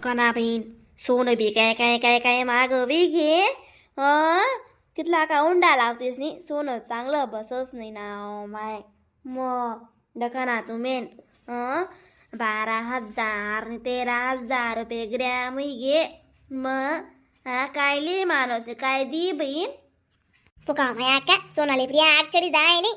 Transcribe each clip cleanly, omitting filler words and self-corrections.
दकाना बहीण सोनं बी काय काय काय काय माग बी घे. हं, तिथला का उंडा लावतेस नी, सोनं चांगलं बसच नाही ना. माय मग दकाना तुम्ही, हं, 12,000 आणि 13,000 रुपये ग्रॅम घे. मग हा कायली माणूस काय दी बहीण. फुका माया का सोनाले प्रिया आग चढी जायली.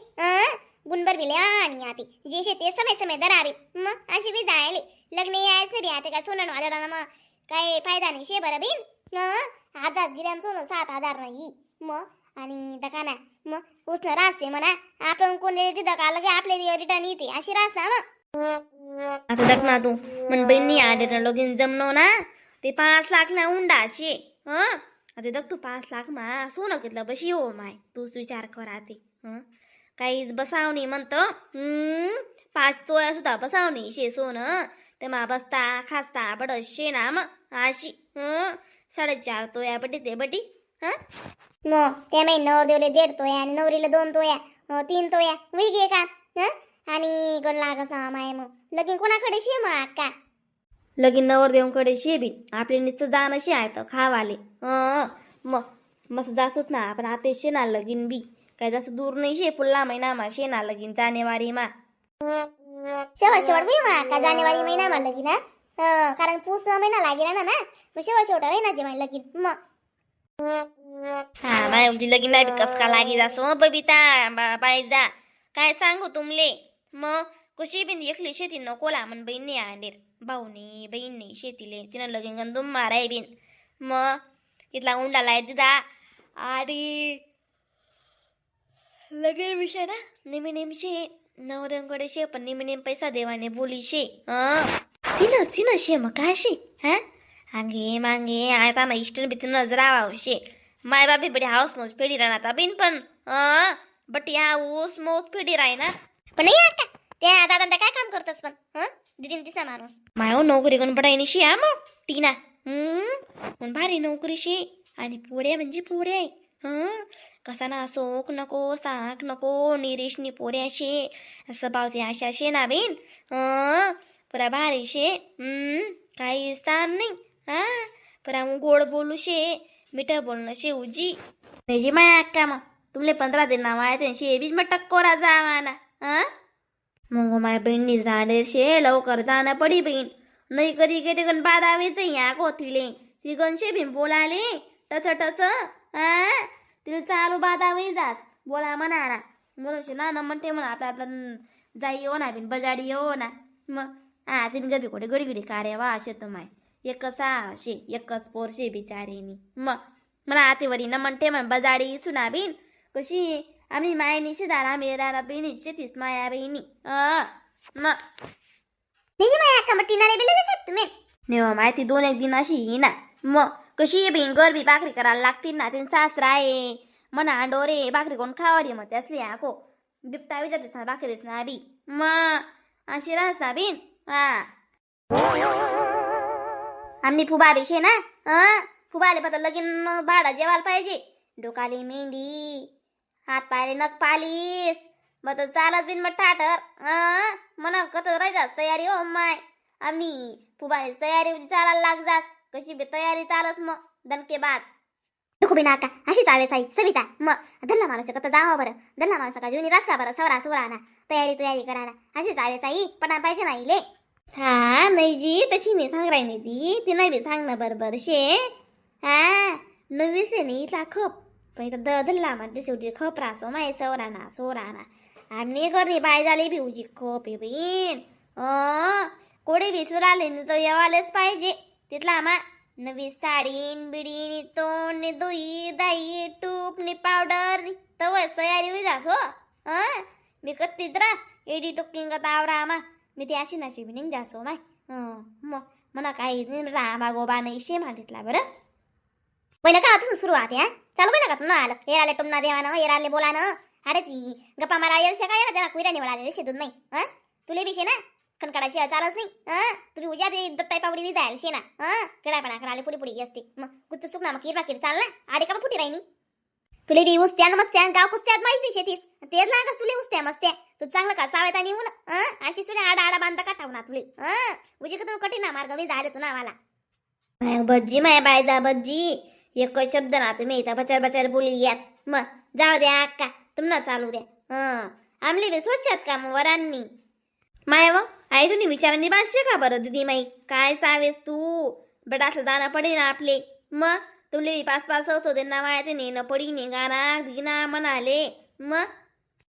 गुणबर बिले आणि आती जे ते समय समय दरावे. मग अशी बी जायली लग्न यायच नाही बी. आता काय सोनं वाजवताना मग काय फायदा नाही शे बरं बिन. 1000 ग्रॅम सोनं 7,000 नाही मग. आणि दकाना मग उसनं रासते म्हणा, आपण कोणी तिथं का लगे आपले रिटर्न येते अशी रास ना मग. आता दख ना तू मन बहिणी आले लगीन जमनो ना ते 5 लाख ना उंडा शे. हं, आता दख तू 5 लाख मा सोनं घेतलं बशी हो माय, तूच विचार कर ते. हं, काहीच बसावणी म्हणतो. 5 तोळ्या सुद्धा बसावणी शे सोनं ते मा बसता खासता बड शे ना मग अशी. हं, 4.5 तोळ्या बटी ते बटी. हं. मग त्या माई नवरदेवले 1.5 तोया आणि नवरीला 2 तोया, 3 तोया हुई गे का. हं, आणि कोण लागस माय मग लगीन कोणाकडे शे मग अक्का? लगीन नवरदेवकडे शे बी, आपले नुसतं जाणं शे आहे तर खावाले. हं, मग मस्त जासोत ना आपण. आता शे ना लगीन बी काय जास्त दूर नाही शे, पुल्ला महिना मा शे ना लगीन, जानेवारी मा. शेवट शेवट होई मग अक्का, जानेवारी महिना मा लगीन. हा, कारण पूस महिना लागेल ना ना मग शेवट शेवट राही ना जे लगीन मग. हा माय उजी लगीन नाही बी कस का लागी जासो बबिता बाई जा काय सांगू तुमले. मग कशी बिन एकली शेती नकोला मन बहीण नाही आणेर, भाऊ नाही बहीण नाही शेतीले, तिनं लगीन गंदुम माराय बिन. मग इथला उंडा लाय दिदा आणि लगीन विषय ना नेहमी नेमशे नवऱ्यांकडे शे, पण नेहमी नेम पैसा देवाने बोली शे. हं, तिनं तिनं शे मग काय शे. हा अंगे मांगे आता ना इष्टन बी तिनं रावा शे. माय बाबी बडी हाऊस मौस फेडी राहणार बिन पण बट या ऊस मौस फेडी राही ना. पण नाही अक्का, त्या दादा काय काम करतस पण? हं, दिदीन तिसा माणूस. माय नोकरी कोण पडायनी शे. हा मग टीना, पण भारी नोकरी शे आणि पोऱ्या म्हणजे पोऱ्या. हं, कसा ना सोक नको साक नको निरेशनी पोऱ्या शे, असं पावते अशा शे ना बेन. हं, पुरा भारी शे. काही स्थान नाही. हा पुरा मग गोड बोलू शे, मिठं बोलणं शे उजी नाही जी. माया अक्का मग तुमले 15 दिन नाव आहे त्यांशी बी मग टक्कोरा जावा ना. हा मग माय बहिणी जाणे शे, लवकर जाणं पडी बहीण. नाही कधी कधी गण बादावेच या कोथिले ती गणशे भीम बोलाले टच टच. हा तिला चालू बादावे जास बोला म्हणा ना म्हणून शे ना ना म्हणते म्हणा आपलं आपलं जाई येऊ ना बिन बजाडी येऊ ना मग. हा तिने गबी कोठे गडी गडी कार्य वा असे तर माय एकच शे एकच पोरशे बिचारेनी. मग मला आतेवरी न म्हणते म्हण बजाडी सुना बिन कशी आम्ही मायनी शेदारा मेरा बहिणी शेतीस माया बहिणी. मग नाही जी माया अक्का, मग टीनाले बिले देशात तुम्ही? नेवा माहिती दोन एक दिन अशी येई ना मग कशी बहीण गरबी भाकरी करायला लागतील ना. त्यांनी सासरा आहे म्हणा अंडोरे भाकरी कोण खावाडी मग त्यासली आको बिपटावी जातेस ना भाकरीच ना बी मग अशी राहस ना बिन. हा आम्ही फुबा बी शे ना. हं, फुबाले पता लगीन भाडा जेवायला पाहिजे, डोकाली मेहंदी हात पायले नख पालीस मग तर चालत बिन मग ठाटर. हं, म्हणा कत राहायचास तयारी हो माय. आम्ही फुबानीच तयारी होती चालायला लाग जास कशी बी तयारी चालस मग दणकेबाज. नको बी नाका अशीच आवे साई सविता. मग धल्ला माणूस कत जावं बरं, धल्ला माणूस का जुनी रास का बरं सवरा सुरा ना तयारी तयारी करा ना अशीच आवे साई पणा पाहिजे ना इले. हा नाही जी तशी नाही सांग राही नाही ती ती नाही बी सांग ना बरोबर शे. हा नवीस आहे नाही इथला खप पण इथं धल्ला म्हणते शेवटी खप रासो माय सवरा ना सोरा ना आणि करणी बाय झाली भिऊजी खप आहे बहीण. कोणी विसरू आले नाही तर येवालेच पाहिजे तिथला आम्हा नवी साडीन बिडीन तोंड दुई दाई टूप नि पावडर तवच तयारी होई जास हो. हं, मी कत्तीच रास एडी टोकिंग आवरा आमा मी ती अशी नाशी बी निघ जासो माय. हं, मग म्हणा काही नाही रामा गोबा नाही शे मागितला बरं. पहिलं का आताच सुरुवात आहे. चालू पहिलं का तुला आलं हे आले टुमना देवानं हे आले बोलानं. अरे ती गप्पा मारा येईल काय ना त्याला कुयरा निवडाले शेतून नाही. हं, तुले बी शे ना कणकाडाशी चालच नाही. हं, तुम्ही उद्या ते दत्ताई पावडी बी जायला शे ना. हं, कडापणा करायला पुढे पुढे असते मग गुच्च चुक ना मग किरबा किर चाल ना आडे का मग फुटी राहिनी. तुले बी उस्त्या न मस्त्या गाव कुस्त्यात माहिती शेतीस तेच लागा तुले उस्त्या मस्त्या तू चांगलं का चावत आणि येऊन. हं, अशी तुला आडा आडा बांधा का ना तुले. हं, उजी का तू कठीण मार्ग मी झाले तू नावाला. My भज्जी my बायजा भज्जी एक शब्द ना तुम्ही इथं बचार बचार बोली यात. मग जाऊ द्या अक्का, तुम्हाला चालू द्या. हं, आमले बी स्वच्छात का मग वरांनी माय व आई, तुम्ही विचारांनी बांधशे का बरं दिदी? माई काय सावेस तू बडासला दाना पडे ना आपले. मग तुमले बी पाच पाच असो दे ना, माया ते नेणं पडी ने गाना बिना म्हणाले मग.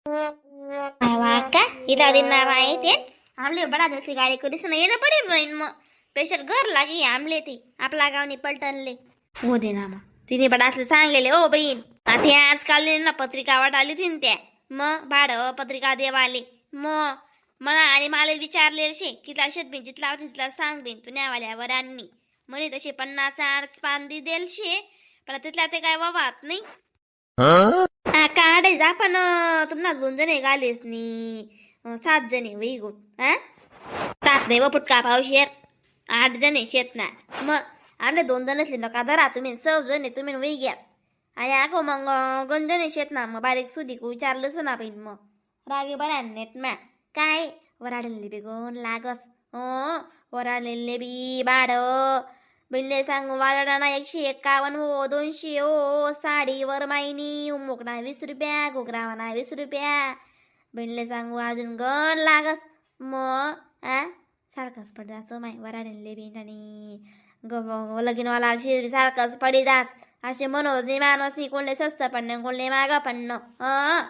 माय वा अक्का, इथं दे ना माय ते आमले बडा जशी गाडी करीस ना येणं पडे बहीण. मग पेशल घर लागे आमले ते आपला गावनी पलटणले. हो दे ना, मग तिने बडासले सांगलेले ओ बहीण. आता आजकाल ना पत्रिका वाटाली तीन त्या, मग भाडं पत्रिका देवाले. मग मला आणि मला विचारले शे कितला शेत बिन जितला होती तिथला सांग बिन तू न्यावाल्या वरांनी. म्हणे तसे 50 पांदी देल शे, पण तिथल्या ते काय वावात नाही. हा काढे जा पण तुम्हाला दोन जण गालेस नी सात जण वही गो. हा सात नाही व फुटका पावशेर, आठ जण आहे शेत ना. मग आमले दोन जण असले नका धरा, तुम्ही सव जण आहे तुम्ही वही घ्या. आणि आगो मग गंजन आहे शेत ना. मग बारीक सुधी विचारलंच ना बहीण. मग रागे बरा नेट म्या काय वराडले बी गण लागस. हो वराडलेले बी भाड बिनले सांग वाजडाना 151 हो 200 हो साडीवर मायनी उमुकना 20 रुपया घोगरावाना 20 रुपया बिनले सांगू अजून गण लागस. मग आ सारखंच पडदास माय वराडले बिन आणि ग लगीनवाला अशी सारखंच पडी जास असे मनोज माणूस कोणले स्वस्त पडणं कोणले मागं पडणं. हं.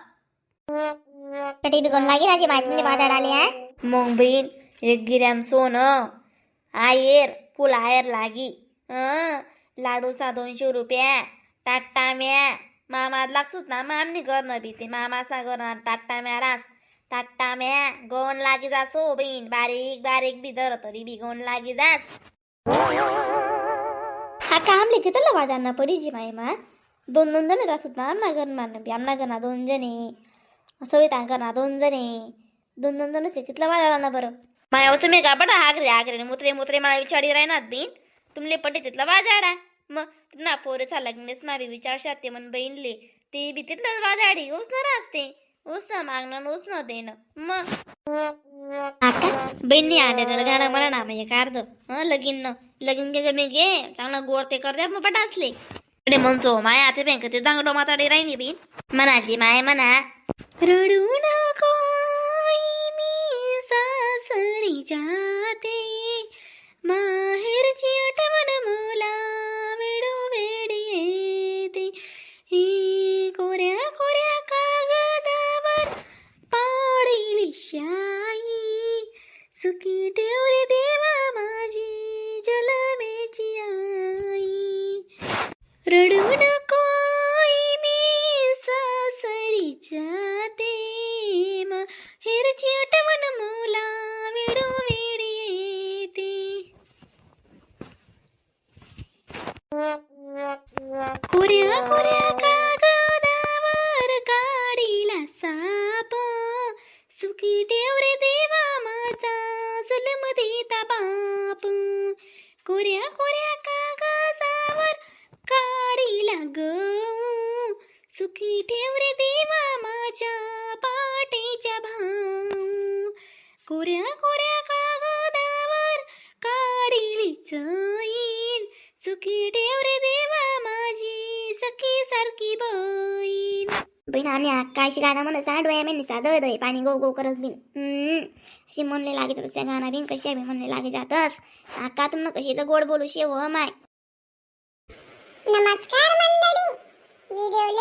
तटी बी कोण लागे ना माय तुमने बाजार आले हा. मग बहीण 1 ग्रॅम सोनं आयर फुल आयर लागी. हं लाडूचा 200 रुपया टाटाम्या मामा लागसूत ना मामनी करणं बी ते मामासा करणं टाटाम्या रास टाटाम्या गोण लागी जासो बहीण बारीक बारीक बी धर तरी बी गोण लागी जास. हा कामले किती वाजांना पडीची माय मा दोन दोन जण रासत ना आमना घरमा बी आमना घरमा दोन जणे सविता घरमा दोन जणे दोन दोन जण कितला वाजाला ना बरं. माया तुम्ही का बडा आगरे आगरे मुत्रे मुत्रे मला विचारी राहणार बहीण तुमले पटे तिथला वाजाडा. मग ना पोरेचा लग्नच मा बी विचारशात ते म्हण बहीणले ते बी तिथलं वाजाडी उसनं राहते उसनं मागणं उसनं देणं मग. आका बहिणी आल्या त्याला गाणं म्हणा ना म्हणजे कारद हं लगीन न लगीन घे मी घे चांगलं गोड ते कर द्या मग पटा असले. अरे म्हणसो माया आता बँक ते दांगडो माताडी राहिनी बहीण. म्हणाजी माय म्हणा रडू नको आई, मी सासरी जाते माहेरची आठवण मला वेळोवेळी येते. ही कोऱ्या कोऱ्या कागदावर पाडिली शाई सुखी ठेव रे देवा माझी जलमेची आई. रडू नको आई, मी सासरी जाते माहेरची आठवण मला वेळोवेळी येते. कोऱ्या कोऱ्या कागदावर काढीला साप सुखी ठेव रे देवा माझा जन्म देता बाप. कोऱ्या कोऱ्या कागदावर काढीला गऊ सुखी ठेव रे देवा माझ्या पाटेच्या भाऊ. कोऱ्या कोऱ्या कागदावर काढिली चैन सुखी ठेव रे देवा माझी सखी सारखी बहीण. बहीण आम्ही अक्का अशी गाणं म्हणत सा डोळ्या मेन सा दळ दळ पाणी गो गो करत बिन अशी म्हणले लागे तसं गाणं बिन कशी बी म्हणले लागे जातस. अक्का तुम कशी तर गोड बोलू शे हो माय. नमस्कार मंडळी, व्हिडिओले